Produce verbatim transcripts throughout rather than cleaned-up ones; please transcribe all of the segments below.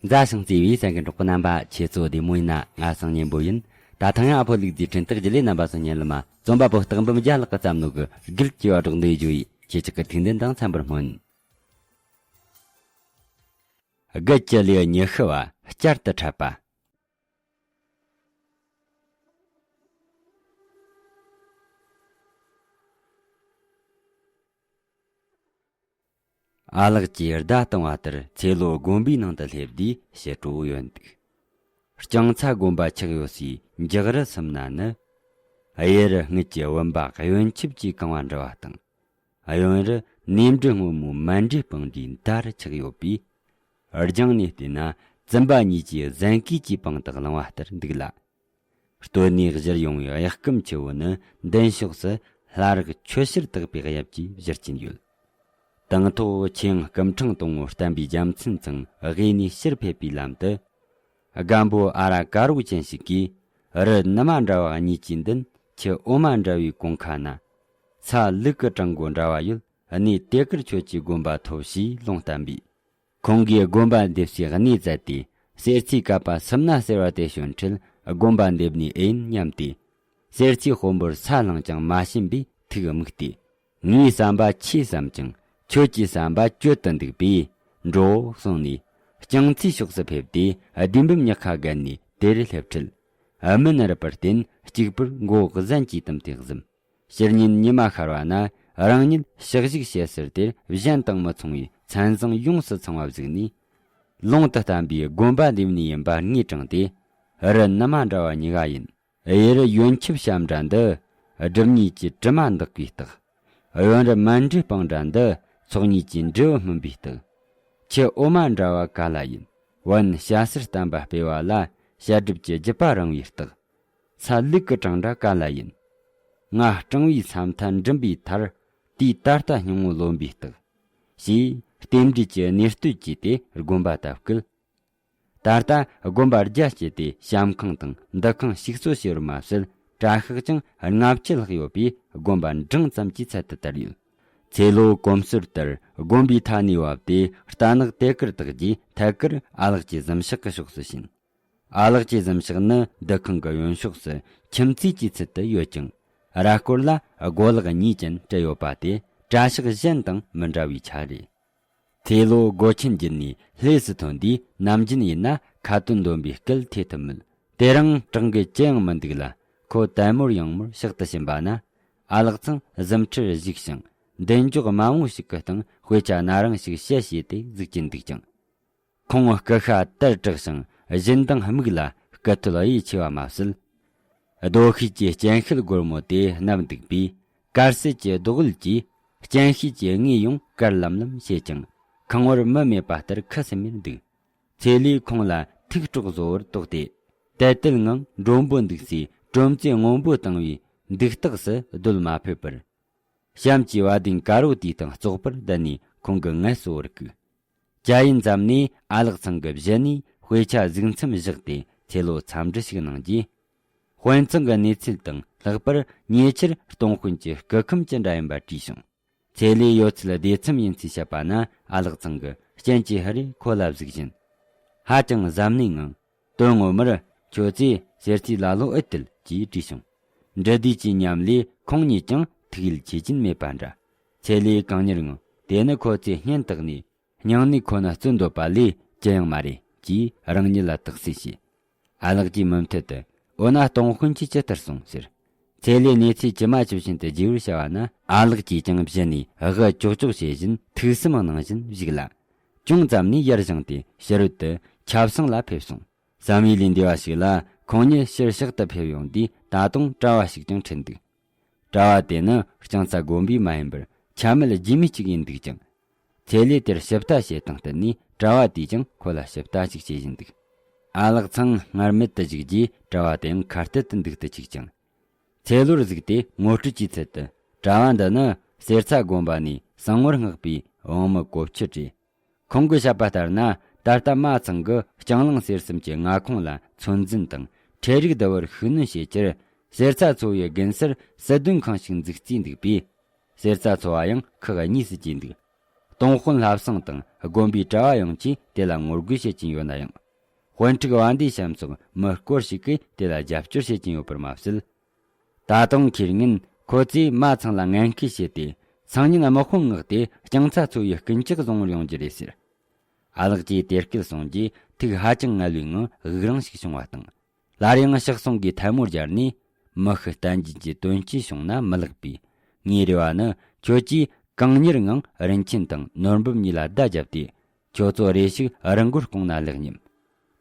མཛའ་ཞིང་བརྩེ་བའི་སེམས་ཀྱི་གྲོགས་པོ་རྣམ་པ། ཁྱེད་ཚོ་བདེ་མོ་ཡིན་ན། ང་སང་ཉན་པོ་ཡིན། ད་ཐེངས་ཡང་ཨ་ཕོ་ལུག་རྫིའི་འཕྲིན་སྟེགས་བརྒྱུད་ལས་རྣམ་པ་ཚོ་ཉན་ལ་མ། རྩོམ་པ་པོ་སྟག་འབུམ་རྒྱལ་ལགས་ཀྱིས་བརྩམས་ནོ་གི་སྒིལ་གྱི་བ་སྒྲོག་འདི་བརྗོད་ཡིས། ཁྱེད་ཅག་གི་ཐུགས་འདུན་དང་འཚམ་པར་སྨོན། དགུ་བཅུ་ལེའུ་ཉི་ཤུ་བ། བསྐྱར་དུ་འཕྲད་པ། ཨ་ལགས་ཀྱིས་བརྡ་བཏང་བ་ལྟར་ཚེ་ལོ་དགོན་པའི་ནང་དུ་སླེབས་དུས་ཕྱི་དྲོ་ཡོལ་འདུག། རྐྱང་ཚ་དགོན་པ་ཆགས་ཡོད་སའི་འཇག་རི་གསུམ་ན་ནི། གཡུ་རུ་སྔོན་གྱི་བུམ་པ་གཡོན་ཆུབ་ཀྱིས་གང་བ་འདྲ་བ་དང་། གཡོན་རུ་ནེམ་སྦྲུལ་སྔོན་མོའི་མཎྜལ་སྤངས་འདྲའི་མདའ་རུ་ཆགས་ཡོད་པས། རྒྱང་ནས་བལྟས་ན་བཙུན་པ་གཉིས་ཀྱིས་གཟན་གོས་ཀྱི་པང་དུ་བླངས་བ་ལྟར་འདུག་ལ། སྟོད་ནས་གཞུར་ཡོང་བའི་གཡག་སྐམ་ཆེ་བོ་ནི་མདུན་ཕྱོགས་སུ་ལྷ་རག་ཆུ་ཤུར་དག་པའི་གཡབ་ཀྱིས་བཞུར་གྱིན་ཡོད། དང་ཐོག་ཆེའང་སྐུ་ཕྲེང་དང་པོ་བསྟན་པའི་རྒྱལ་མཚན་ཚང་དབུས་ནས་ཕྱིར་ཕེབས་པའི་ལམ་དུ། སྒམ་པོ་ཨ་ར་དཀར་པོ་ཅན་ཞིག་གིས། རི་ནུ་མ་འདྲ་བ་གཉིས་ཀྱི་མདུན། ཁྱི་འོ་མ་འདྲ་བའི་གོང་ཁ་ན། ཚ་ལུག་གི་གྲང་མགོ་འདྲ་བ་ཡོད། གནས་དེ་གར་ཁྱོད་ཀྱི་དགོན་པ་ཐོབ་ཞེས་ལུང་བསྟན་པས། ཁོང་གིས་དགོན་པ་འདེབས་སའི་གནས་བཙལ་ཏེ། གསེར་ཚེས་ཀ་པ་སུམ་སྣ་ཟེར་བ་དེ་བྱོན་འཕྲལ་དགོན་པ་འདེབས་ནི་ཨེ་ཡིན་སྙམ་སྟེ། གསེར་ཚེས་དཔོན་པོར་ས་ལངས་ཀྱང་མ་ཕྱིན་པས་ཐུགས་དམིགས་ཏེ། ངའི་བསམ་པ་ཆེས་བསམ་ཀྱང་ཁྱོད་ཀྱི་བསམ་པ་གཅོད་དུ་འདུག་པས་འགྲོ་གསུངས་ནས། རྐྱང་ཚའི་ཕྱོགས་སུ་ཕེབས་ཏེ་ལྡུམ་བུམ་ཉག་ཁ་བརྒལ་ནས་དེར་སླེབས་འཕྲལ། སྨིན་རབ་པར་བརྟེན་གཅིག་པུར་མགོ་གཟན་གྱིས་བཏུམས་ཏེ་གཟིམས། ཕྱི་ཉིན་ཉི་མ་ཤར་བ་ན་རང་ཉིད་ཕྱག་བཞུགས་བྱེད་སར་དེར་གཞན་དང་མི་མཚུངས་པའི་མཚན་བཟང་ཡོངས་སུ་ཚང་བ་གཟིགས་ནས། ལུང་དུ་བསྟན་པའི་དགོན་པ་འདེབས་ནི་ཡིན་པ་ངས་དྲངས་ཏེ། རི་ནུ་མ་འདྲ་བ་གཉིས་ཀ་ཡིན། གཡུ་རུ་ཡོན་ཆབ་བཤམས་འདྲ་འདི། སྒྲུབ་གཉིས་ཀྱི་དྲི་མ་འདག་པའི་རྟགས། གཡོན་རུ་མཎྜལ་སྤངས་འདྲ་འདི། ཚོགས་གཉིས་ཀྱི་འབྲས་བུ་སྨིན་པའི་རྟགས། ཁྱི་འོ་མ་འདྲ་བ་ག་ལ་ཡིན། བན་ཞྭ་སེར་བསྟན་པ་སྤེལ་བ་ལ། བཤད་སྒྲུབ་ཀྱི་བརྒྱུད་པ་རིང་བའི་རྟགས། ཚ་ལུག་གི་གྲང་འདྲ་ག་ལ་ཡིན། ང་སྤྲང་བའི་ས་མཐའ་འགྲིམ་པའི་མཐར། དུས་ད་ལྟ་སྙིང་བོ་ལོན་པའི་རྟགས། ཞེས་རྟེན་འབྲེལ་གྱི་གནས་བསྟོད་བགྱིས་ཏེ་དགོན་པ་དུ་བསྐུལ། ད་ལྟ་དགོན་པ་རྒྱ་བསྐྱེད་དེ་བཤམས་ཁང་དང་འདུ་ཁང་ཞིག་གསོ་བྱས་པར་མ་ཟད། གྲྭ་ཤག་ཀྱང་ལྔ་བཅུ་ལྷག་ཡོད་པས་དགོན་པ་འབྲིང་ཙམ་གྱི་ཚད་དུ་དར་ཡོད། ཚེ་ལོ་གོམས་སྲོལ་ལྟར་དགོན་པའི་མཐའ་ནས་བབས་ཏེ་རྟ་ནག་དེ་གར་བཏགས་རྗེས་ཐད་ཀར་ཨ་ལགས་ཀྱི་གཟིམ་ཤག་གི་ཕྱོགས་སུ་ཕྱིན། ཨ་ལགས་ཀྱི་གཟིམ་ཤག་ནི་འདུ་ཁང་གི་གཡོན་ཕྱོགས་སུ་ཁྱིམ་མཚེས་ཀྱི་ཚུལ་དུ་ཡོད་ཀྱང་། ར་སྐོར་ལ་སྒོ་ལག་གཉིས་ཅན་སྤྲད་ཡོད་པ་དེ་གྲྭ་ཤག་གཞན་དང་མི་འདྲ་བའི་ཆ་རེད། ཚེ་ལོ་སྒོ་ཆེན་བརྒྱུད་ནས་ལྷས་སུ་ཐོན་དུས་ནམ་རྒྱུན་ཡིན་ན་ཁ་ཏོན་འདོན་པའི་སྐད་ཐོས་ཐུབ་མོད། དེ་རིང་གྲང་གི་ཅི་ཡང་མི་འདུག་ལ། ཁོ་དལ་མོར་ཡང་མོར་ཕྱག་ཏུ་ཕྱིན་པ་ན། ཨ་ལགས་ཚང་གཟིམ་ཁྲིར་བཞུགས་ཤིང་། མདུན་ཅོག་དམའ་མོ་ཞིག་གི་སྟེང་དཔེ་ཆ་སྣ་རིང་ཞིག་ཞལ་བྱས་ཏེ་གཟིགས་ཀྱིན་འདུག་ཅིང་། ཁོང་སྐུ་ཤ་དར་དྲགས་ཤིང་བཞིན་མདངས་སྨུག་ལ་སྐུ་ཐོད་གཡས་ཆེ་བ་མ་ཟད། རྡོ་ཤེལ་གྱི་སྤྱན་ཤེལ་སྒོར་མོ་དེ་མནབས་འདུག་པས། དཀར་གསལ་གྱི་རྡོག་བུ་གིས་སྤྱན་ཤེལ་གྱི་ངོས་ཡང་དཀར་ལམ་ལམ་བྱེད་ཅིང་། ཁང་བར་མི་མེད་པ་ལྟར་ཁུ་སིམ་མེར་འདུག། ཚེ་ལོས་ཁོང་ལ་ཐུགས་སྤྲོ་བཟོ་བར་དོགས་ཏེ། དལ་དལ་ངང་མགྲོན་པོ་འདུག་སའི་གྲོང་ཚོའི་སྔོན་པོ་བཏང་བའི་འདུག་སྟེགས་སུ་སྡོད་མ་ཕོད་པར། གཤམ་གྱི་བ་དན་དཀར་བོ་དེའི་སྟེང་བཙོག་པར་བསྡད་ནས་ཁོང་གི་ངལ་གསོ་བར་བཀུག། ཇ་ཡི་འཛོམས་ནས་ཨ་ལགས་ཚང་གི་བཞི་ནས་དཔེ་ཆ་གཟིགས་མཚམས་བཞག་སྟེ་ཚེ་ལོ་འཚམས་འདྲི་ཞིག་གནང་རྗེས། དཔོན་ཚང་གི་གནས་ཚུལ་དང་ལྷག་པར་ཉེ་ཆར་སྟོང་དཔོན་གྱི་སྐུ་ཁམས་ཅི་འདྲ་ཡིན་པ་དྲིས་བྱུང་། ཚེ་ལོས་ཡོད་ཚད་བདེ་མཚམས་ཡིན་ཚུལ་བཤད་པ་ན། ཨ་ལགས་ཚང་གིས་སྤྱན་གྱིས་ཧ་རེ་ཁོ་ལ་གཟིགས་བཞིན། ཧ་ཅང་གཟབ་ནན་ངང་། དོན་ངོ་མར་ཁྱོད་ཚོས་གསེར་ཚེས་ལ་ལོ་ཨེ་དལ་ཅེས་དྲིས་བྱུང་། འབྲི་དུས་ཀྱི་ཉམས་ལས་ཁོང་གཉིས་ཀྱང་ཐུགས་ཡིད་ཆེས་ཀྱིན་མེད་པ་འདྲ། ཚེ་ལོས་གང་མྱུར་ངང་དེ་ནི་ཁོ་ཚོས་བརྙན་བཏགས་ནས། སྙིང་ནས་ཁོ་ན་བརྩོན་འདོད་པ་ལས་ཅི་ཡང་མ་རེད་ཅེས་རང་ཉིད་ལ་དག་སེལ་བྱས། ཨ་ལགས་ཀྱིས་མུ་མཐུད་དུ། འོ་ན་སྟོང་དཔོན་གྱིས་ཇི་ལྟར་གསུངས་ཟེར། ཚེ་ལོས་གནས་ཚུལ་ཇི་མ་ཇི་བཞིན་དུ་རྒྱས་པར་བྱ་བ་ན། ཨ་ལགས་ཀྱིས་ཀྱང་གཞི་ནས་དབུ་ལྕོག་ལྕོག་བྱེད་བཞིན་ཐུགས་བསམ་གནང་བཞིན་བཞུགས་ལ། ཅུང་ཙམ་ནས་ཡར་བཞེངས་ཏེ་ཕྱི་རོལ་དུ་ཆབ་གསང་ལ་ཕེབས་སོང་། བསམ་ཡུལ་ལས་འདས་པ་ཞིག་ལ་ཁོང་གཉིས་ཕྱིར་ཕྱག་ཏུ་ཕེབས་ཡོང་དུས་ད་དུང་གྲྭ་བ་ཞིག་ཀྱང་ཁྲིད་འདུག། གྲྭ་བ་དེ་ནི་རྐྱང་ཚ་དགོན་པའི་མ་ཡིན་པར་ཆ་མེད་རྗེས་མི་གཅིག་ཡིན་འདུག་ཅིང་། ཚེ་ལོས་དེར་ཞིབ་ལྟ་བྱེད་སྟངས་བསྟུན་ནས་གྲྭ་བ་དེས་ཀྱང་ཁོ་ལ་ཞིབ་ལྟ་ཞིག་བྱེད་བཞིན་འདུག། ཨ་ལགས་ཚང་སྔར་མེད་དུ་བཞུགས་རྗེས་གྲྭ་བ་དེའང་ཁ་གཏད་དུ་འདུག་ཏུ་བཅུག་ཅིང་། ཚེ་ལོར་གཟིགས་ཏེ་ངོ་སྤྲོད་ཀྱི་ཚུལ་དུ། གྲྭ་བ་འདི་ནི་གསེར་ཚ་དགོན་པ་ནས་གསང་བར་བསྔགས་པའི་དབང་མོ་གོ་ཆུ་བྲིས། ཁོང་གི་བཤད་པ་ལྟར་ན། ད་ལྟ་མ་ཚང་གིས་རྐྱང་གླིང་གསེར་གསུམ་གྱི་མངའ་ཁོངས་ལ་ཚོད་འཛིན་དང་ཁྲལ་རིག་བསྡུ་བར་ཤུགས་སྣོན་བྱེད་ཕྱིར། གསེར་རྩ་ཚོ་བའི་དགོན་སར་སྲིད་དོན་ཁང་ཞིག་འཛུགས་རྩིས་འདུག་པས། གསེར་རྩ་ཚོ་བ་ཡང་ཁག་གཉིས་སུ་གྱེས་འདུག། སྟོང་དཔོན་ལྷ་བཟང་དང་དགོན་པའི་གྲྭ་བ་ཡོངས་ཀྱིས་དེ་ལ་ངོ་རྒོལ་བྱེད་ཀྱིན་ཡོད་ན་ཡང་། དཔོན་ཕྲུག་བ་འདིའི་གཤམ་སོགས་མི་སྐོར་ཞིག་གིས་དེ་ལ་རྒྱབ་སྐྱོར་བྱེད་ཀྱིན་ཡོད་པར་མ་ཟད། ད་དུང་ཁེར་ངན་ཁོ་ཚོས་མ་ཚང་ལ་ངན་སྐུལ་བྱས་ཏེ། སང་ཉིན་དམག་དཔུང་མངགས་ཏེ་རྐྱང་ཚ་ཚོ་ཡི་རྐུན་ཇག་བཟུང་བར་ཡོང་རྒྱུ་རེད་ཟེར། ཨ་ལགས་ཀྱིས་དེ་སྐད་གསུངས་རྗེས་ཐུགས་ཧ་ཅང་ངལ་བའི་ངང་དབུགས་རིང་ཞིག་བྱུང་བ་དང་། སླར་ཡང་ཕྱག་ཟུང་གིས་ཐལ་མོ་སྦྱར་ནས། མི་ཤི་རྟ་འགྱེལ་གྱི་དོན་རྐྱེན་བྱུང་ན་མི་ལེགས་པས། ངའི་རེ་བ་ནི་ཁྱོད་ཀྱིས་གང་མྱུར་ངང་རིན་ཆེན་དང་ནོར་འབུམ་གཉིས་ལ་བརྡ་བརྒྱབ་སྟེ། ཁྱོད་ཚོ་རེ་ཞིག་རི་མགོར་སྐུང་ན་ལེགས་སྙམ།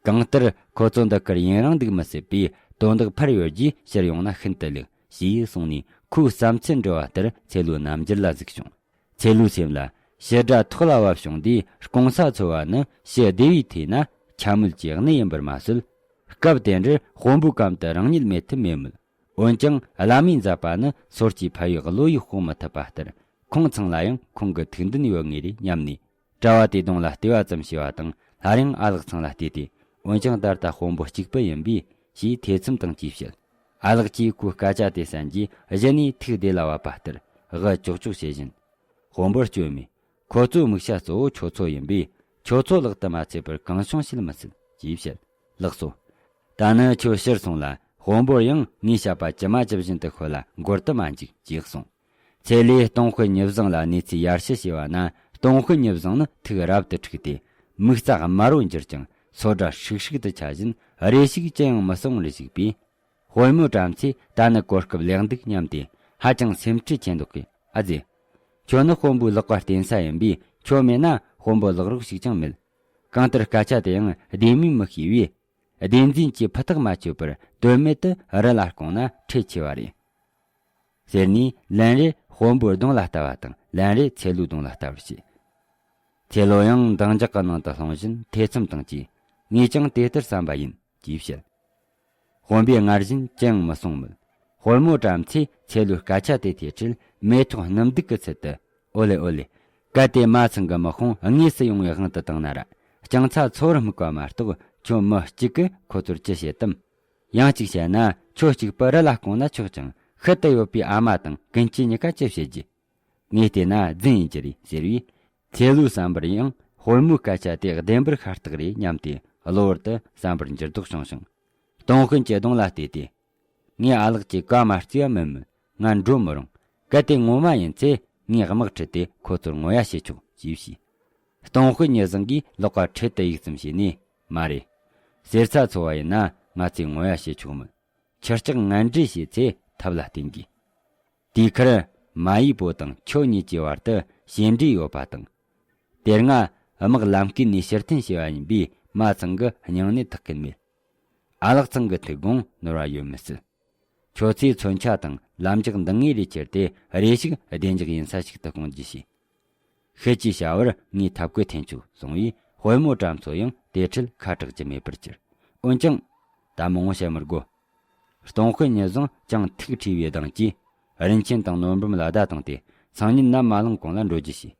གང་ལྟར་ཁོ་ཚོ་འདི་ཁར་ཡུན་རིང་འདུག་མི་སྲིད་པས། དོན་དག་ཕར་ཡོལ་རྗེས་ཕྱིར་ཡོང་ན་ཤིན་ཏུ་ལེགས། ཞེས་གསུངས་ནས་ཁོའི་བསམ་ཚུལ་འགྲེལ་བ་ལྟར་ཚེ་ལོའི་རྣམ་འགྱུར་ལ་གཟིགས་བྱུང་། ཚེ་ལོའི་སེམས་ལ་ཕྱི་དགྲ་ཐོག་ལ་བབས་བྱུང་དུས། སྐུང་ས་འཚོལ་བ་ནི་ཕྱི་སྡེ་བའི་ཐད་ན་འཁྱམ་མུལ་གྱི་གནས་ཡིན་པར་མ་ཟད། སྐབས་དེ་འདྲར་དཔོན་པོའི་གམ་དུ་རང་ཉིད་མེད་ཐབས་མེད་མོད། འོན་ཀྱང་བླ་མའི་མཛད་པ་ནི་སོར་གྱིས་ཕ་ཡུལ་བློ་ཡིས་དཔོག་མི་ཐུབ་པ་ལྟར། ཁོང་ཚང་ལ་ཡང་ཁོང་གི་ཐུགས་འདུན་ཡོད་ངེས་རེད་སྙམ་ནས། གྲྭ་བ་དེའི་གདོང་ལ་བལྟས་པ་ཙམ་བྱས་པ་དང་། སླར་ཡང་ཨ་ལགས་ཚང་ལ་བལྟས་ཏེ། འོན་ཀྱང་ད་ལྟ་དཔོན་པོ་གཅིག་པུ་ཡིན་པས། ཞེས་ཐེ་ཚོམ་དང་བཅས་བཤད། ཨ་ལགས་ཀྱིས་ཁོའི་སྐད་ཆ་དེ་གསན་རྗེས་གཞི་ནས་ཐུགས་བདེ་ལ་བབས་པ་ལྟར་དབུ་ཅོག་ཅོག་བྱེད་བཞིན། དཔོན་པོར་སྐྱོན་མེད། ཁོ་ཚོའི་དམིགས་བྱ་གཙོ་བོ་ཁྱོད་ཚོ་ཡིན་པས། ཁྱོད་ཚོ་ལག་ཏུ་མ་ཚུད་པར་གང་བྱུང་བྱེད་མི་སྲིད། ཅེས་བཤད། ལགས་སོ། ད་ནི་ཁྱོད་ཕྱིར་སོང་ལ། དཔོན་པོར་ཡང་ངས་བཤད་པ་ཇི་མ་ཇི་བཞིན་དུ་ཤོད་ལ། མགོར་དུ་མ་འཇུག་ཅེས་གསུངས། ཚེ་ལོས་སྟོང་དཔོན་ཉི་བཟང་ལ་གནས་ཚུལ་ཡར་ཞུ་བྱས་པ་ན། སྟོང་དཔོན་ཉི་བཟང་ནི་ཐུགས་རབ་ཏུ་འཁྲུགས་ཏེ། མིག་རྩ་དམར་བོ་འགྱུར་ཅིང་སོ་སྒྲ་ཧྲིག་ཧྲིག་ཏུ་འཆའ་བཞིན། རེ་ཞིག་ཅི་ཡང་མི་གསུང་བར་བཞུགས་པས། དཔོན་མོ་བྲམ་ཚེ་ད་ནི་གོ་སྐབས་ལེགས་འདུག་སྙམ་སྟེ། ཧ་ཅང་སེམས་ཁྲལ་ཆེ་མདོག་གིས། ཨ་ཙི། ཁྱོད་ནི་དཔོན་པོའི་ལག་པ་བརྟེན་ས་ཡིན་པས། ཁྱོད་མེད་ན་དཔོན་པོ་ལག་རོགས་ཤིག་ཀྱང་མེད། གང་ལྟར་སྐད་ཆ་དེ་ཡང་བདེན་མིན་མི་ཤེས་པས། བདེན་འཛིན་གྱིས་ཕུ་ཐག་མ་ཆོད་པར་དོན་མེད་དུ་རི་ལ་སྐུང་ན་ཁྲེལ་ཆེ་བ་རེད། ཟེར་ནས་ལན་རེ་དཔོན་པོའི་གདོང་ལ་ལྟ་བ་དང་། ལན་རེ་ཚེ་ལོའི་གདོང་ལ་ལྟ་བར་བྱེད། ཚེ་ལོ་ཡང་འདང་རྒྱག་གི་ནང་དུ་ལྷུང་བཞིན་ཐེ་ཚོམ་དང་བཅས། ངས་ཀྱང་དེ་ལྟར་བསམ་པ་ཡིན། ཅེས་བཤད། དཔོན་པོས་སྔར་བཞིན་ཅི་ཡང་མི་གསུང་མོད། དཔོན་མོ་བྲམ་ཚེ་ཚེ་ལོའི་སྐད་ཆ་དེ་ཐོས་འཕྲལ་མེ་ཏོག་སྣུམ་འདུག་གི་ཚུལ་དུ། ཨོ་ལེ་ཨོ་ལེ། གལ་ཏེ་མ་ཚང་གི་དམག་དཔུང་དངོས་སུ་ཡོང་བའི་དབང་དུ་བཏང་ན་ར། རྐྱང་ཚ་ཚོར་དམིགས་པ་མ་གཏོགས་ཁྱོད་མི་གཅིག་གིས་ཁོ་ཚོར་ཅི་བྱེད་དམ། ཡང་གཅིག་བཤད་ན། ཁྱོད་གཅིག་པུ་རི་ལ་སྐུང་ན་ཆོག་ཅིང་། ཤུལ་དུ་ཡོད་པའི་ཨ་མ་དང་ཀུན་སྐྱིད་གཉིས་ཀ་ཅི་བྱེད་རྒྱུ། ངས་བལྟས་ན་རྫུན་ཡིན་གྱི་རེད་ཟེར་བས། ཚེ་ལོའི་བསམ་པར་ཡང་དཔོན་མོའི་སྐད་ཆ་དེ་བདེན་པར་ཤ་སྟག་རེད་སྙམ་སྟེ། གློ་བུར་དུ་བསམ་པར་འགྱུར་ལྡོག་བྱུང་ཞིང་། སྟོང་དཔོན་གྱི་གདོང་ལ་བལྟས་ཏེ། ངས་ཨ་ལགས་ཀྱི་བཀའ་མ་བརྩིས་པ་མིན་མོད། ང་འགྲོ་མི་རུང་། གལ་ཏེ་ངོ་མ་ཡིན་ཚེ། ངས་དམག་ཁྲིད་དེ་ཁོ་ཚོར་ངོ་ཡ་བྱེད་ཆོག་ཅེས་བཤད། སྟོང་དཔོན་ཉི་བཟང་གིས་ལག་པ་འཕྲེད་དུ་གཡུག་ཙམ་བྱས་ནས། མ་རེད། གསེར་ཚ་ཚོ་བ་ཡིན་ན་ང་ཚོས་ངོ་ཡ་བྱེད་ཆོག་མོད། ཁྱི་སྐྱག་ངན་འབྲེལ་བྱས་ཚེ་ཐབས་ལ་བརྟེན་དགོས། དེའི་ཁར་མ་ཡི་པོ་དང་ཁྱོད་གཉིས་ཀྱི་བར་དུ་བྱས་འབྲེལ་ཡོད་པ་དང་། དེ་སྔ་དམག་ལམ་ཁུལ་ནས་ཕྱིར་འཐེན་བྱས་པ་ཡིན་པས། མ་ཚང་གི་སྙིང་ནད་དག་གིན་མེད། ཨ་ལགས་ཚང་གི་ཐུགས་དགོངས་ནོར་བ་ཡོད་མི་སྲིད། ཁྱོད་ཚོས་མཚོན་ཆ་དང་ལམ་རྒྱགས་འདང་ངེས་རེ་ཁྱེར་ཏེ། རེ་ཞིག་བདེ་འཇགས་ཡིན་ས་ཞིག་ཏུ་སྐུང་རྒྱུ་བྱས། ཤེད་ཀྱིས་བྱ་བར་ངས་ཐབས་བཀོད་འཐེན་ཆོག་གསུང་བས། དཔོན་མོ་བྲམ་ཚོ་ཡང་དེ་འཕྲལ་ཁ་གྲག་རྒྱུ་མེད་པར་གྱུར། འོན་ཀྱང་། ད་མང་བོ་བཤད་མི་དགོ། སྟོང་དཔོན་ཉི་བཟང་ཅང་ཐུགས་ཁྲོས་པའི་གདངས་ཀྱིས། རིན་ཆེན་དང་ནོར་འབུམ་ལ་བརྡ་བཏང་སྟེ། སང་ཉིན་ནམ་མ་ལངས་གོང་ལ་འགྲོ་རྒྱུ་བྱས།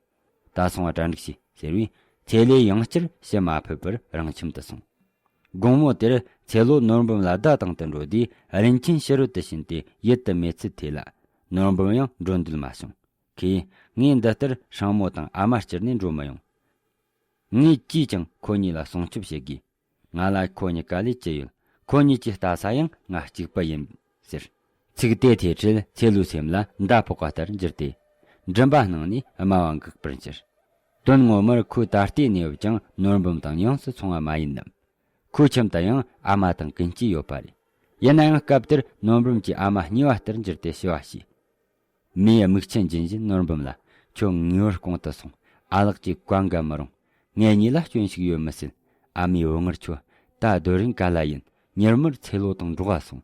ད་སོང་བ་གྲ་འགྲིག་བྱོས་ཟེར་བས། ཚེ་ལོས་ཡང་བསྐྱར་ཕྱི་མ་ཕེབས་པར་རང་ཁྱིམ་དུ་སོང་། དགོང་མོ་དེར་ཚེ་ལོ་ནོར་འབུམ་ལ་བརྡ་བཏང་དུ་འགྲོ་དུས། རིན་ཆེན་ཕྱི་རོལ་དུ་ཕྱིན་ཏེ་ཡིད་དུ་མེད་ཚུལ་ཐོས་ལ། ནོར་འབུམ་ཡང་འགྲོ་འདོད་མ་བྱུང་། ཁོས། ངས་འདི་ལྟར་སྲིང་མོ་དང་ཨ་མ་བསྐྱུར་ནས་འགྲོ་མི་ཡོང་། ངས་ཅིས་ཀྱང་ཁོ་གཉིས་ལ་སྲུང་སྐྱོབ་བྱེད་དགོས། ང་ལ་ཁོ་གཉིས་ཀ་ལས་ཅི་ཡོད། ཁོ་གཉིས་ཀྱི་ལྟ་ས་ཡང་ང་གཅིག་པུ་ཡིན། ཟེར། ཚིག་དེ་ཐོས་འཕྲལ་ཚེ་ལོའི་སེམས་ལ་མདའ་ཕོག་པ་ལྟར་འགྱུར་ཏེ། མགྲིན་པ་སྣང་ནས་དམའ་བ་འགག་པར་གྱུར། དོན་ངོ་མར་ཁོས་ད་ལྟའི་གནས་བབ་ཀྱང་ནོར་འབུམ་དང་ཡོངས་སུ་མཚུངས་པ་མ་ཡིན་ནམ། ཁོའི་ཁྱིམ་དུ་ཡང་ཨ་མ་དང་ཀུན་སྐྱིད་ཡོད་པ་རེད། ཡིན་ན་ཡང་སྐབས་དེར་ནོར་འབུམ་གྱིས་ཨ་མ་རྙེད་པ་ལྟར་འགྱུར་ཏེ་ཞུ་བ་བྱས། མོས་མིག་ཆུ་འབྱིན་བཞིན་ནོར་འབུམ་ལ། ཁྱོད་ངེས་པར་གོང་དུ་སོང་། ཨ་ལགས་ཀྱིས་བཀའ་འགལ་མི་རུང་། ངེད་གཉིས་ལ་སྐྱོན་ཞིག་ཡོད་མི་སྲིད། ཨ་མའི་བུ་ངར་ཁྱོད་ད་སྡོད་རིན་ག་ལ་ཡིན། མྱུར་མོར་ཚེ་ལོ་དང་འགྲོགས་པ་སོང་།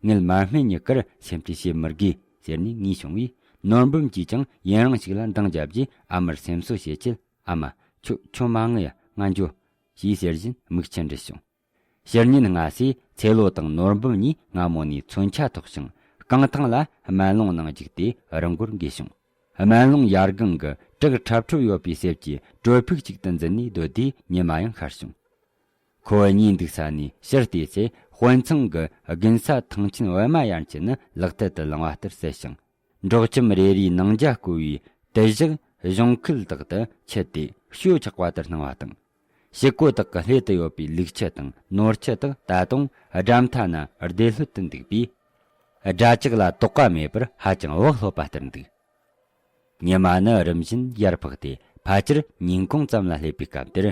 ངེད་མ་སྨད་གཉིས་ཀར་སེམས་ཁྲལ་བྱེད་མི་དགོས་ཟེར་ནས་ངུས་བྱུང་བས། ནོར་འབུམ་གྱིས་ཀྱང་ཡུན་རིང་ཞིག་ལ་འདང་བརྒྱབ་རྗེས་ཨ་མར་སེམས་གསོ་བྱེད་ཆེད། ཨ་མ། ཁྱོད་ཁྱོད་མ་ངུ་ཡ། ང་འགྱོ། ཞེས་ཟེར་བཞིན་མིག་ཆུ་འགྲིལ་བྱུང་། ཕྱི་ཉིན་སྔ་སེ་ཚེ་ལོ་དང་ནོར་འབུམ་གཉིས་སྔ་མོ་ནས་མཚོན་ཆ་ཐོགས་ཤིང་རྐང་ཐང་ལ་སྨན་ལུང་ནང་འཇུག་སྟེ་རི་མགོར་འགོས་བྱུང་། སྨན་ལུང་ཡར་སྒང་གི་བྲག་ཁྲབ་ཁྲུབ་ཡོད་པའི་གསེབ་ཀྱི་གྲོ་ཕུག་ཅིག་ཏུ་འཛུལ་ནས་སྡོད་དུས་ཉི་མ་ཡང་ཤར་བྱུང་། ཁོ་བོ་གཉིད་འདུག་ས་ནས་ཕྱིར་བལྟས་ཚེ་དཔོན་ཚང་གི་དགུན་ས་ཐང་ཆེན་པད་མ་ཡན་ཆད་ནི་ལག་མཐིལ་དུ་ལང་བ་ལྟར་གསལ་ཞིང་། འབྲོག་ཁྱིམ་རེ་རེའི་ནང་རྒྱ་བསྐོར་བའི་དུ་བཞག་ གཞོང་ཁུལ་དག་ཏུ་ཁྱེར་ཏེ་ཞོ་ཆག་པ་ལྟར་སྣང་བ་དང་། ཕྱི་སྒོ་དག་གི་སླེ་དུ་ཡོད་པའི་ལུག་ཁྱུ་དང་ནོར་ཁྱུ་དག་ད་དུང་དགྲ་མཐའ་ན་བདེ་ལྷོད་དུ་འདུག་པས། དགྲ་ཇག་ལ་དོགས་པ་མེད་པར་ཧ་ཅང་བག་ལྷོད་པ་ལྟར་འདུག། ཉི་མ་ནི་རིམ་བཞིན་ཡར་འཕགས་ཏེ་ཕལ་ཆེར་ཉིན་གུང་ཙམ་ལ་སླེབས་པའི་སྐབས་དེར།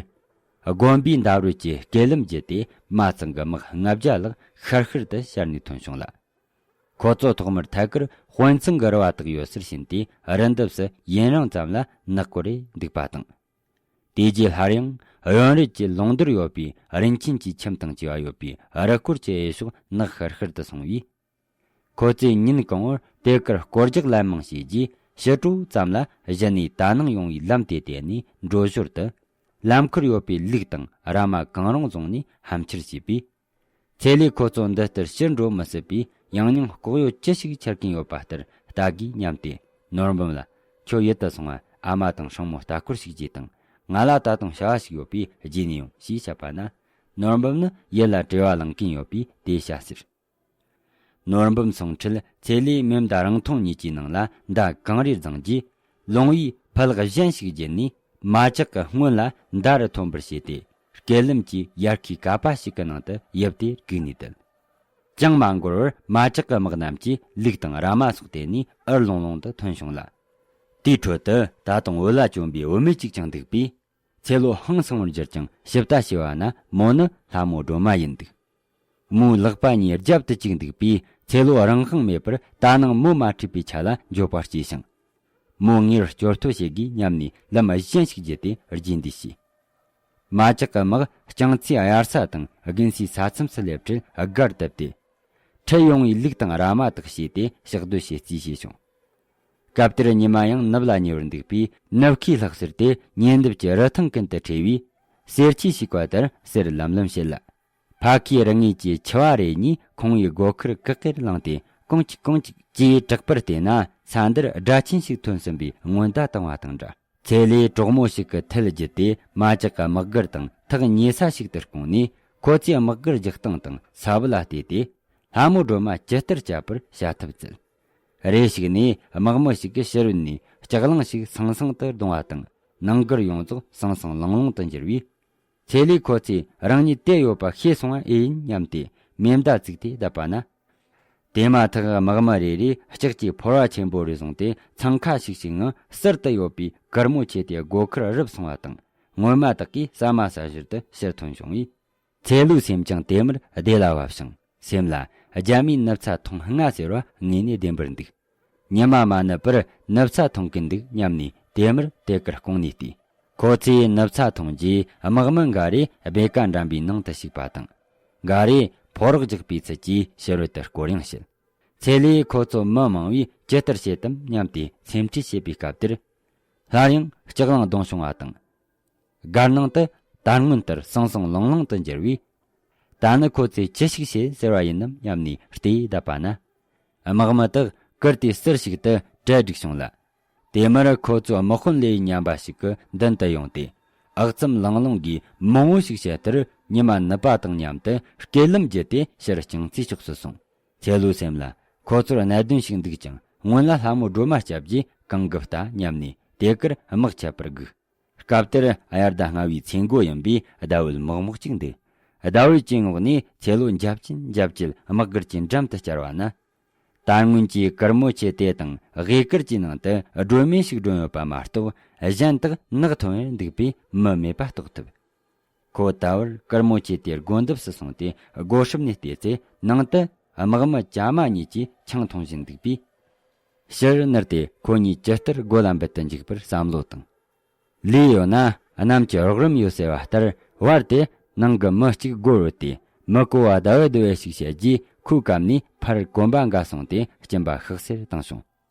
དགོན་པའི་འདབས་རོལ་གྱི་སྐས་ལམ་བརྒྱུད་དེ་མ་ཚང་གི་དམག་ལྔ་བརྒྱ་ལྷག་ཤར་ཤར་དུ་ཤར་ནས་ཐོན་བྱུང་ལ། ཁོ་ཚོ་ཐོག་མར་ཐད་ཀར་དཔོན་ཚང་གི་རུ་བ་དག་ཡོད་སར་ཕྱིན་ཏེ་རི་འདབས་སུ་ཡུན་རིང་ཙམ་ལ་ནག་སྐོར་རེ་འདུག་པ་དང་། དེ་རྗེས་སླར་ཡང་གཡོན་རུ་གྱི་ལུང་མདོར་ཡོད་པའི་རིན་ཆེན་གྱི་ཁྱིམ་དང་བཅས་པ་ཡོད་པའི་རི་སྐོར་གྱི་གཡས་ཕྱོགས་ནག་ཤར་ཤར་དུ་སོང་བས། ཁོ་ཚོས་ཉིན་གང་བོར་དེ་གར་སྐོར་རྒྱག་ལན་མང་བྱས་རྗེས་ཕྱི་དྲོ་ཙམ་ལ་གཞི་ནས་ད་ནངས་ཡོང་བའི་ལམ་དེ་དེད་ནས་འགྲོ་ཞོར་དུ། ལམ་ཁར་ཡོད་པའི་ལུག་དང་ར་མ་གང་རུང་བཟུང་ནས་ཧམ་ཆེར་བྱས་པས། ཚེ་ལས་ཁོ་ཚོ་འདི་ལྟར་ཕྱིར་འགྲོ་མི་སྲིད་པས་ཡང་སྙིང་ལྐོག་གཡོ་ཅི་ཞིག་འཆར་གྱིན་ཡོད་པ་ལྟར་ལྟ་གིས་སྙམ་སྟེ། ནོར་འབུམ་ལ། ཁྱོད་ཡིད་དུ་སོང་བ་ཨ་མ་དང་སྲིང་མོ་ལྟ་སྐོར་ཞིག་བགྱིས་དང་། ང་ལ་ད་དུང་བྱ་བ་ཞིག་ཡོད་པས་བརྗེད་ནས་ཡོང་ཞེས་བཤད་པ་ན། ནོར་འབུམ་ནི་ཡིད་ལ་བྲེལ་བ་ལངས་ཀྱིན་ཡོད་པས་དེ་བྱ་ཟེར། ནོར་འབུམ་སོང་འཕྲལ་ཚེ་ལས་མེ་མདའ་རིང་ཐུང་གཉིས་ཀྱི་ནང་ལ་མདའ་གང་རེ་བརྫངས་རྗེས། ལུང་བའི་ཕུ་ལག་གཞན་ཞིག་བརྒྱུད་ནས་མ་ཇག་གི་སྔོན་ལ་མདའ་རུ་ཐོན་པར་བྱས་ཏེ། སྐས་ལམ་གྱི་ཡར་ཁའི་ཀ་པ་ཞིག་གི་ནང་དུ་ཡིབ་སྟེ་བརྒུགས་ནས་བསྡད། ཅང་མ་འགོར་བར་མ་ཇག་གི་དམག་རྣམས་ཀྱིས་ལུག་དང་ར་མ་སོགས་དེད་ནས་འུར་ལོང་ལོང་དུ་ཐོན་བྱུང་ལ། དེའི་ཁྲོད་དུ་ད་དུང་བུ་ལ་གྱོན་པའི་བུད་མེད་ཅིག་ཀྱང་འདུག་པས། ཚེ་ལོ་ཧང་སང་བར་གྱུར་ཀྱང་ཞིབ་ལྟ་བྱས་པ་ན་མོ་ནི་ལྷ་མོ་སྒྲོལ་མ་ཡིན་འདུག། མོའི་ལག་པ་གཉིས་རྒྱབ་ཏུ་བཅུག་འདུག་པས། ཚེ་ལོ་རང་དབང་མེད་པར་ད་ནངས་མོ་མ་ཁྲིད་པའི་ཆ་ལ་འགྱོད་པ་སྐྱེས་ཤིང་། མོ་ངེར་སྐྱོར་ཐོ་བྱེད་དགོས་སྙམ་ནས་ལམ་གཞན་ཞིག་བརྒྱུད་དེ་རྗེས་འདེད་བྱས། མ་ཇག་གི་དམག་རྐྱང་ཚོའི་དབྱར་ས་དང་དགུན་སའི་ས་མཚམས་སུ་སླེབས་འཕྲལ་སྒར་བཏབ་སྟེ། ཁྲིད་ཡོང་བའི་ལུག་དང་ར་མ་དག་བྱས་ཏེ་ཕྱག་སྡོད་བྱེད་རྩིས་བྱས་བྱུང་། སྐབས་དེར་ཉི་མ་ཡང་ནུབ་ལ་ཉེ་བར་འདུག་པས། ནུབ་ཁའི་ལྷག་ཟུར་དེ་ཉེ་འདབས་ཀྱི་རི་ཐང་ཀུན་ཏུ་ཁྲིད་པས། གསེར་ཁྱིའི་ཞིག་པ་ལྟར་གསེར་ལམ་ལམ་བྱེད་ལ། ཕ་ཁའི་རི་ངོས་ཀྱི་ཆུ་བ་རེ་གཉིས་ཁོང་བའི་སྒོ་ཁར་ཀི་ཀིར་ལངས་ཏེ། གང་ཅིག་གང་ཅིག་ཅེས་གྲགས་པར་བལྟས་ན། ས་འདིར་སྒྲ་ཆེན་ཞིག་ཐོན་ཟིན་པའི་སྔོན་བརྡ་བཏང་བ་དང་འདྲ། ཚེ་ལས་གྲོགས་མོ་ཞིག་གི་ཐལ་བརྒྱུད་དེ་མ་ཇག་གི་དམག་སྒར་དང་ཐག་ཉེ་ས་ཞིག་ཏུ་བསྐུངས་ནས། ཁོ་ཚོའི་དམག་སྒར་རྒྱག་སྟངས་དང་ས་བབ་ལ་བལྟས་ཏེ། ལྷ་མོ་སྒྲོལ་མ་ཇི་ལྟར་བསྐྱབ་པར་བྱ་ཐབས་བཙལ། རེ་ཞིག་ནས་དམག་མི་ཞིག་གིས་ཕྱི་རོལ་ནས་ལྕགས་གླང་ཞིག་སང་སང་དུ་རྡུང་བ་དང་། ནང་སྒར་ཡོངས་རྫོགས་སང་སང་ལང་ལོང་དུ་འགྱུར་བས། ཚེ་ལས་ཁོ་ཚོས་རང་ཉིད་དེད་ཡོད་པ་ཤེས་སོང་བ་ཨེ་ཡིན་སྙམ་སྟེ་མེ་མདའ་བཙུགས་ཏེ་བརྡབས་པ་ན། དེ་མ་ཐག་དམག་མི་རེ་རེས་ལྕགས་ཀྱི་ཕོར་བ་ཆེན་པོ་རེ་བཟུང་སྟེ། འཚང་ཁ་ཤིག་ཤིག་ངང་ཟུར་དུ་ཡོད་པའི་གུར་མོ་ཆེ་དེའི་སྒོ་ཁར་རུབ་སོང་བ་དང་། སྔོན་མ་དག་གིས་ཟ་མ་ཟ་ཞོར་དུ་ཕྱིར་ཐོན་བྱུང་བས། ཚེ་ལོའི་སེམས་ཀྱང་དེ་མུར་བདེ་ལ་བབས་ཤིང་། སེམས་ལ་རྒྱ་མིའི་ནུབ་ཚ་ཐུང་ལྔ་ཟེར་བ་དངོས་གནས་བདེན་པར་འདུག། ཉི་མ་མ་ནུབ་པར་ནུབ་ཚ་ཐུང་གི་འདུག་སྙམ་ནས་དེ་མུར་དེ་གར་བསྐུངས་ནས་བལྟས། ཁོ་ཚོས་ནུབ་ཚ་ཐུང་རྗེས་དམག་མི་འགའ་རེས་སྦེ་ཀ་འགྲམ་པའི་ནང་དུ་ཞུགས་པ་དང་། འགའ་རེས་ཕོ་རོག་རྒྱག་པའི་ཚུལ་གྱིས་ཕྱི་རོལ་དུ་སྐོར་ཡང་བྱེད། ཚེ་ལས་ཁོ་ཚོ་མི་མང་བས་ཇི་ལྟར་བྱེད་དམ་སྙམ་སྟེ་སེམས་ཁྲལ་བྱེད་པའི་སྐབས་དེར། སླར་ཡང་ལྕགས་གླང་རྡུང་བྱུང་བ་དང་། སྒར་ནང་དུ་ད་སྔོན་ལྟར་སང་སང་ལང་ལང་དུ་འགྱུར་བས། ད་ནི་ཁོ་ཚོས་ཅི་ཞིག་བྱེད་ཟེར་བ་ཡིན་ནམ་སྙམ་ནས་བལྟས་བསྡད་པ་ན། དམག་མི་དག་ཀིར་ཏི་ཟུར་ཞིག་ཏུ་གྲལ་བསྒྲིགས་བྱུང་ལ། དེ་མུར་ཁོ་ཚོའི་དམག་དཔོན་ལས་ཉམས་པ་ཞིག་གི་མདུན་དུ་ཡོང་སྟེ། ཨག་ཚོམ་ལང་ལོང་གིས་མང་བོ་ཞིག་བཤད་མཐར། ཉི་མ་ནུབ་པ་དང་མཉམ་དུ་སྐས་ལམ་བརྒྱུད་དེ་ཕྱིར་རྐྱང་ཚའི་ཕྱོགས་སུ་སོང་། ཚེ་ལོའི་སེམས་ལ་ཁོ་ཚོར་གནད་དོན་ཞིག་འདུག་ཀྱང་། སྔོན་ལ་ལྷ་མོ་སྒྲོལ་མ་སྐྱབས་ཀྱིས་གང་གི་ལྟ་སྙམ་ནས་དེ་གར་དམག་ཆད་པར་སྒུག། སྐབས་དེར་དབྱར་ཟླ་ལྔ་བའི་ཚེས་འགོ་ཡིན་པས་ཟླ་འོད་མོག་མོག་ཅིག་འདུག། ཟླ་འོད་ཀྱི་ངོགས་ནས་ཚེ་ལོ་འཇབ་ཅིན་འཇབ་ཅིལ་དམག་སྒར་གྱི་འགྲམ་དུ་བཅར་བ་ན། ད་སྔོན་གྱི་གུར་མོ་ཆེ་དེ་དང་དབུས་གུར་གྱི་ནང་དུ་སྒྲོན་མེ་ཞིག་སྒྲོན་ཡོད་པ་མ་གཏོགས། གཞན་དག་ནག་ཐོན་ཡང་འདུག་པས་མི་མེད་པ་རྟོགས་ཐུབ། ཁོ་ད་བར་གུར་མོ་ཆེ་དེའི་སྒོ་འདབས་སུ་སོང་སྟེ། སྒོ་སྲུབས་ནས་བལྟས་ཚེ། ནང་དུ་དམག་མི་བཅོ་ལྔ་གཉིས་ཀྱིས་ཆང་འཐུང་བཞིན་འདུག་པས། ཕྱིར་ནུར་ཏེ་ཁོ་གཉིས་ཇི་ལྟར་སྒོ་ལ་འབུད་དུ་འཇུག་པར་བསམ་བློ་བཏང་། ལས་ཡོད་ན་གནམ་གྱི་རོགས་རམ་ཡོད་ཟེར་བ་ལྟར། བར་དེ་ནང་གི་མི་གཅིག་སྒོར་བུད་དེ། མི་གོ་བ་ཟླ་བའི་ཟླ་བའི་ཞིག་བཤད་རྗེས། ཁོའི་སྐབས་ནས་ཕར་གོམ་པ་འགའ་སོང་སྟེ་སྦྱིན་པ་ཤག་སེར་བཏང་བྱུང་།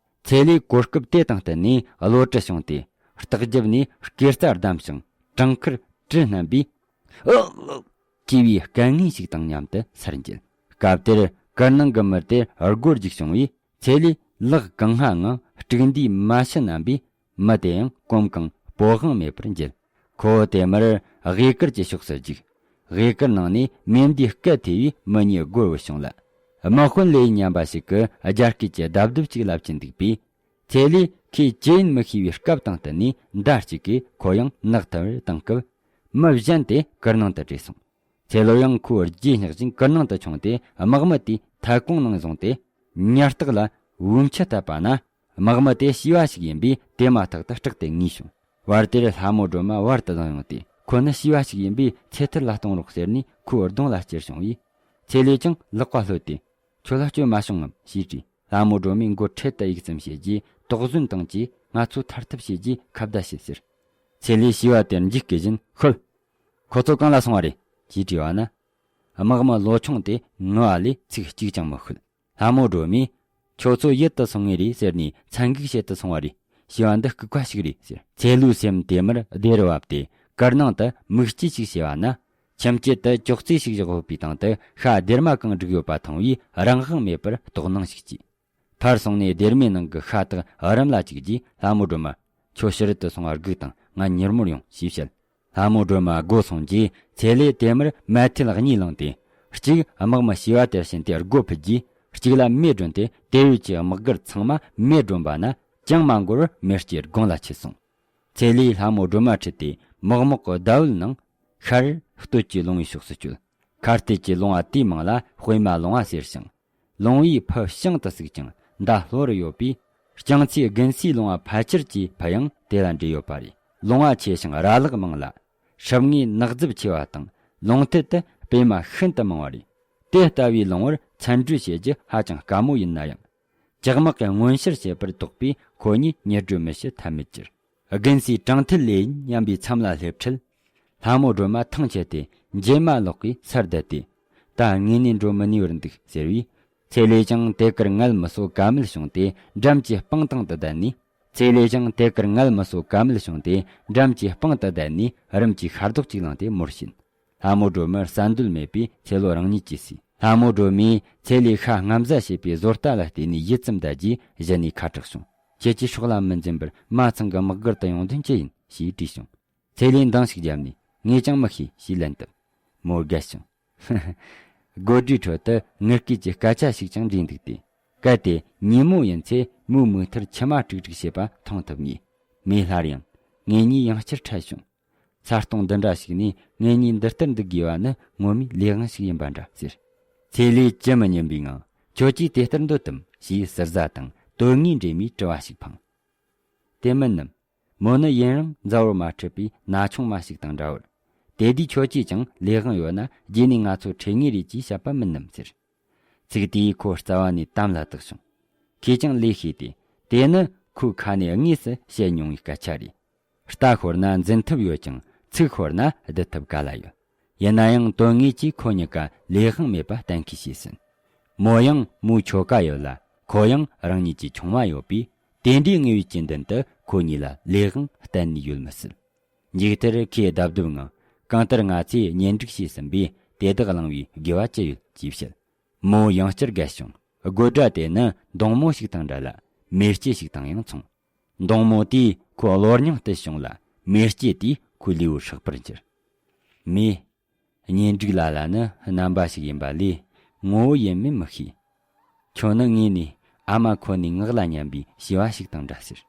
ཚེ་ལོས་གོ་སྐབས་དེ་དང་བསྟུན་ནས་བློ་གྲོས་བྱུང་སྟེ། ལྟག་རྒྱབ་ནས་སྐེ་རྩ་བསྡམས་ཤིང་། བྲང་ཁར་གྲི་བསྣམས་པས། ཨུ། ཨུ། ཅེས་པའི་སྐད་ངན་ཞིག་དང་མཉམ་དུ་སར་འགྱེལ། སྐབས་དེར་གུར་ནང་གི་མི་དེར་སྒོ་རྒྱུག་བྱུང་བས། ཚེ་ལོས་ལག་གང་སྔ་ངང་དཀྲུག་མདའི་མ་ཕྱི་བསྣམས་པས། མི་དེ་ཡང་གོམ་གང་སྤོ་དབང་མེད་པར་འགྱེལ། ཁོ་དེ་མུར་དབུས་གུར་གྱི་ཕྱོགས་སུ་རྒྱུག། དབུས་གུར་ནང་ནས་མེ་མདའི་སྐད་ཐོས་པས་མི་གཉིས་སྒོར་བུད་བྱུང་ལ། དམག་དཔོན་ལས་ཉམས་པ་ཞིག་གིས་རྒྱ་སྐད་ཀྱི་རྡབ་རྡུབ་ཅིག་ལབ་ཀྱིན་འདུག་པས། ཚེ་ལོས་ཁོས་ཅི་ཡིན་མི་ཤེས་པའི་སྐབས་དང་བསྟུན་ནས་མདའ་གཅིག་གིས་ཁོ་ཡང་ནག་ཐལ་བར་བཏང་སྐབས། མི་གཞན་དེ་གུར་ནང་དུ་བྲོས་སོང་། ཚེ་ལོ་ཡང་ཁོའི་རྗེས་བསྙེགས་བཞིན་གུར་ནང་དུ་མཆོངས་ཏེ། དམག་མི་དེའི་ཐལ་གོང་ནང་བཟུང་སྟེ། ཉ་སྟག་ལ་འུམ་ཆུ་བཏབ་པ་ན། དམག་མི་དེ་བྱིས་པ་ཞིག་ཡིན་པས་དེ་མ་ཐག་ཏུ་སྐྲག་སྟེ་ངུས་བྱུང་། བར་དེར་ལྷ་མོ་སྒྲོལ་མ་བར་དུ་ལངས་ཡོང་སྟེ། ཁོ་ནི་བྱིས་པ་ཞིག་ཡིན་པས་ཚེ་ཐར་ལ་གཏོང་རོགས་ཟེར་ནས་ཁོའི་གདོང་ལ་ཅེར་བྱུང་བས། ཚེ་ལོས་ཀྱང་ལག་པ་ལྷོད་དེ། ཁྱོད་ལ་སྐྱོན་མ་བྱུང་ངམ་ཞེས་དྲིས། ལྷ་མོ་སྒྲོལ་མས་མགོ་ཁྲེལ་དུ་གཡུག་ཙམ་བྱས་རྗེས། དོགས་ཟོན་བཏང་རྗེས། ང་ཚོ་ཐར་ཐབས་བྱས་རྗེས་ཁ་བརྡ་བྱེད་ཟེར། ཚེ་ལོས་བྱིས་པ་དེར་འཇིགས་སྐུལ་བཞིན། ཤོད། ཁོ་ཚོ་གང་ལ་སོང་བ་རེད་ཅེས་དྲིས་པ་ན། དམག་མི་ལོ་ཆུང་དེ་ངུ་བ་ལས་ཚིག་གཅིག་ཀྱང་མི་ཤོད། ལྷ་མོ་སྒྲོལ་མས། ཁྱོད་ཚོ་ཡིད་དུ་སོང་ངེས་རེད་ཟེར་ནས་ཚན་འགུག་བྱེད་དུ་སོང་བ་རེད། བྱིས་པ་འདི་ལྐུགས་པ་ཞིག་རེད་ཟེར། ཚེ་ལོའི་སེམས་དེ་མུར་བདེ་རུ་བབས་ཏེ། གུར་ནང་དུ་མིག་ལྕེ་ཞིག་ཕྱེ་བ་ན། ཁྱིམ་དཀྱིལ་དུ་ཅོག་ཙེ་ཞིག་བཞག་ཡོད་པའི་སྟེང་དུ་ཤ་སྡེར་མ་གང་བསྒྲིགས་ཡོད་པ་མཐོང་བས་རང་དབང་མེད་པར་དོགས་སྣང་ཞིག་སྐྱེས། ཕར་སོང་ནས་སྡེར་མའི་ནང་གི་ཤ་དག་རུམ་ལ་བཅུག་རྗེས། ལྷ་མོ་སྒྲོལ་མ། ཁྱོད་ཕྱི་རོལ་དུ་སོང་བ་སྒུག་དང་། ང་མྱུར་མོར་ཡོང་ཞེས་བཤད། ལྷ་མོ་སྒྲོལ་མ་སྒོ་སོང་རྗེས། ཚེ་ལོས་དེ་མུར་མལ་ཐེལ་གཉིས་བླངས་ཏེ། གཅིག་དམག་མི་བྱིས་པ་དེར་བྱིན་ཏེ་སྒོ་ཕུད་རྗེས། གཅིག་ལ་མེ་བསྒྲོན་ཏེ། དེ་ཡུལ་གྱི་དམག་སྒར་ཚང་མ་མེ་བསྒྲོན་པ་ན། ཅང་མ་འགོར་བར་མེ་ལྕེ་དགུང་ལ་མཆེད་སོང་། ཚེ་ལོས་ལྷ་མོ་སྒྲོལ་མ་ཁྲིད་དེ་མག་མོག་གི་ཟླ་འོད་ནང་ཤར་སྟོད་ཀྱི་ལུང་བའི་ཕྱོགས་སུ་བསྐྱོད། ཁ་གཏད་ཀྱི་ལུང་བ་དེའི་མིང་ལ་དཔེ་མ་ལུང་བ་ཟེར་ཞིང་། ལུང་བའི་ཕུ་བྱང་དུ་ཟུག་ཅིང་མདའ་ལྷོ་རུ་ཡོད་པས། རྐྱང་ཚའི་དགུན་སའི་ལུང་བ་ཕལ་ཆེར་གྱི་ཕུ་ཡང་དེ་ལ་འབྲེལ་ཡོད་པ་རེད། ལུང་བ་ཆེ་ཞིང་ར་ལག་མང་ལ། སྲུབས་ངོས་ནགས་རྫུབ་ཆེ་བ་དང་། ལུང་ཐད་དུ་སྤོས་མ་ཤིན་ཏུ་མང་བ་རེད། དེ་ལྟ་བུའི་ལུང་བར་མཚན་བགྲོད་བྱེད་རྒྱུ་ཧ་ཅང་དཀའ་མོ་ཡིན་ན་ཡང་། ཇག་དམག་གིས་མངོན་ཤར་བྱེད་པར་དོགས་པས་ཁོ་གཉིས་མྱུར་བགྲོད་མི་བྱེད་ཐབས་མེད་གྱུར། དགུན་སའི་གྲང་ཐལ་ལས་ཉམས་པའི་མཚམས་ལ་སླེབས་འཕྲལ། ལྷ་མོ་སྒྲོལ་མ་ཐང་ཆད་དེ་འགྱེལ་མ་ལོག་གིས་སར་བསྡད་དེ། ད་དངོས་གནས་འགྲོ་མི་ནུས་པར་འདུག་ཟེར་བས། ཚེ་ལོས་ཀྱང་དེ་གར་ངལ་མི་གསོ་ཀ་མེད་བྱུང་སྟེ་འགྲམ་གྱི་སྤང་ཐང་དུ་བསྡད་ནས། ཚེ་ལོས་ཀྱང་དེ་གར་ངལ་མི་གསོ་ཀ་མེད་བྱུང་སྟེ་འགྲམ་གྱི་སྤང་དུ་བསྡད་ནས་རུམ་གྱི་ཤ་རྡོག་ཅིག་བླངས་ཏེ་མོར་ཕྱིན། ལྷ་མོ་སྒྲོལ་མར་ཟ་འདོད་མེད་པས་ཚེ་ལོ་རང་ཉིད་ཀྱིས་ཟོས། ལྷ་མོ་སྒྲོལ་མས་ཚེ་ལོས་ཤ་རྔམ་བཟའ་བྱེད་པའི་བཟོ་ལྟ་ལ་བལྟས་ནས་ཡིད་ཙམ་བདེ་རྗེས་གཞི་ནས་ཁ་གྲགས་བྱུང་། ཁྱེད་ཀྱིས་སྲོག་ལ་མི་འཛེམ་པར་མ་ཚང་གི་དམག་སྒར་དུ་ཡོང་དོན་ཅི་ཡིན་ཞེས་དྲིས་བྱུང་། ཚེ་ལོས་འདང་ཞིག་བརྒྱབ་ནས། ངས་ཀྱང་མི་ཤེས་ཞེས་ལན་བཏབ། མོ་དགའ་བྱུང་། དགོད་སྒྲའི་ཁྲོད་དུ་ངུ་སྐད་ཀྱི་སྐད་ཆ་ཞིག་ཀྱང་འདྲེས་འདུག་སྟེ། གལ་ཏེ་ཉིན་མོ་ཡིན་ཚེ་མོའི་མིག་མཐར་མཆི་མ་དཀྲུག་དཀྲུག་བྱེད་པ་མཐོང་ཐུབ་ངེས། མོས་སླར་ཡང་། ངེད་གཉིས་ཡང་བསྐྱར་འཕྲད་བྱུང་། ས་སྟོང་འདི་འདྲ་ཞིག་ནས་ངེད་གཉིས་འདི་ལྟར་འདུག་དགོས་པ་ནི་ངོ་མའི་ལས་དབང་ཞིག་ཡིན་པ་འདྲ་ཟེར། ཚེ་ལོས་ཅི་མི་སྙམ་པའི་ངང་། ཁྱོད་ཀྱིས་དེ་ལྟར་འདོད་དམ་ཞེས་ཟུར་ཟ་དང་དོན་དངོས་འདྲེས་མའི་དྲི་བ་ཞིག་འཕངས། དེ་མིན་ནམ། མོ་ནི་ཡུན་རིང་མཛའ་བོར་མ་འཕྲད་པའི་ན་ཆུང་མ་ཞིག་དང་འདྲ་བར། དེ་དུས་ཁྱོད་ཀྱིས་ཀྱང་ལས་དབང་ཡོད་ན་རྗེས་ནས་ང་ཚོ་འཕྲད་ངེས་རེད་ཅེས་བཤད་པ་མིན་ནམ་ཟེར། ཚིག་དེས་ཁོ་རྩ་བ་ནས་དམ་ལ་བཏགས་བྱུང་། ཁོས་ཀྱང་ལོས་ཤེས་ཏེ། དེ་ནི་ཁོའི་ཁ་ནས་དངོས་སུ་བཤད་མྱོང་བའི་སྐད་ཆ་རེད། རྟ་ཤོར་ན་འཛིན་ཐབས་ཡོད་ཀྱང་ཚིག་ཤོར་ན་བསྡུ་ཐབས་ག་ལ་ཡོད། ཡིན་ན་ཡང་དོན་དངོས་ཀྱིས་ཁོ་གཉིས་ཀ་ལས་དབང་མེད་པ་གཏན་འཁེལ་བྱས་ཟིན། མོ་ཡང་མོའི་ཁྱོ་ག་ཡོད་ལ། ཁོ་ཡང་རང་ཉིད་ཀྱི་ཆུང་མ་ཡོད་པས། དེ་འདྲའི་དངོས་ཡོད་ཀྱི་མདུན་དུ་ཁོ་གཉིས་ལ་ལས་དབང་གཏན་ནས་ཡོད་མི་སྲིད། མཇུག་མཐར་ཁོས་རྡབ་རྡུབ་ངང་། གང་ལྟར་ང་ཚོས་གཉེན་སྒྲིག་བྱས་ཟིན་པས་དེ་དག་བླང་བའི་དགོས་པ་ཅི་ཡོད་ཅེས་བཤད། མོ་ཡང་བསྐྱར་དགའ་བྱུང་། དགོད་སྒྲ་དེ་ནི་མདུང་མོ་ཞིག་དང་འདྲ་ལ། མེ་ལྕེ་ཞིག་དང་ཡང་མཚུངས། མདུང་མོ་དེས་ཁོའི་གློ་སྙིང་བཏུལ་བྱུང་ལ། མེ་ལྕེ་དེས་ཁོའི་ལུས་པོ་ཧྲག་པར་འགྱུར། མོས། གཉེན་སྒྲིག་ལ་ལ་ནི་རྣམ་པ་ཞིག་ཡིན་པ་ལས་ངོ་བོ་ཡིན་མིན་མི་ཤེས། ཁྱོད་ནི་ངས་ནས་ཨ་མ་ཁོ་ནའི་ངག་ལ་ཉན་པའི་བྱིས་པ་ཞིག་དང་འདྲ་ཟེར།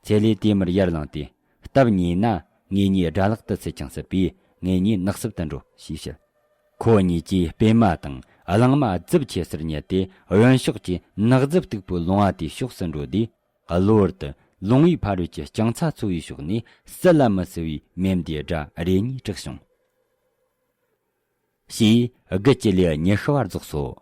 ཚེ་ལོས་དེ་མུར་ཡར་ལངས་ཏེ། སྟབས་ཉེས་ན་ངེད་གཉིས་དགྲ་ལག་ཏུ་ཚུད་ཀྱང་སྲིད་པས་ངེད་གཉིས་ནགས་གསེབ་ཏུ་འགྲོ་ཞེས་བཤད། ཁོ་གཉིས་ཀྱིས་སྤོས་མ་དང་གླང་མ་རྫུབ་ཆེ་སར་ཉལ་ཏེ། གཡོན་ཕྱོགས་ཀྱི་ནགས་རྫུབ་སྟུག་པོའི་ལུང་བ་དེའི་ཕྱོགས་སུ་འགྲོ་དུས། གློ་བུར་དུ་ལུང་བའི་ཕ་རོལ་གྱི་རྐྱང་ཚ་ཚོ་བའི་ཕྱོགས་ནས་བསུ་ལ་མི་བསུ་བའི་མེ་མདའི་སྒྲ་རེ་གཉིས་གྲགས་བྱུང་། ཞེས་དགུ་བཅུ་ལེའུ་ཉི་ཤུ་བ་རྫོགས་སོ།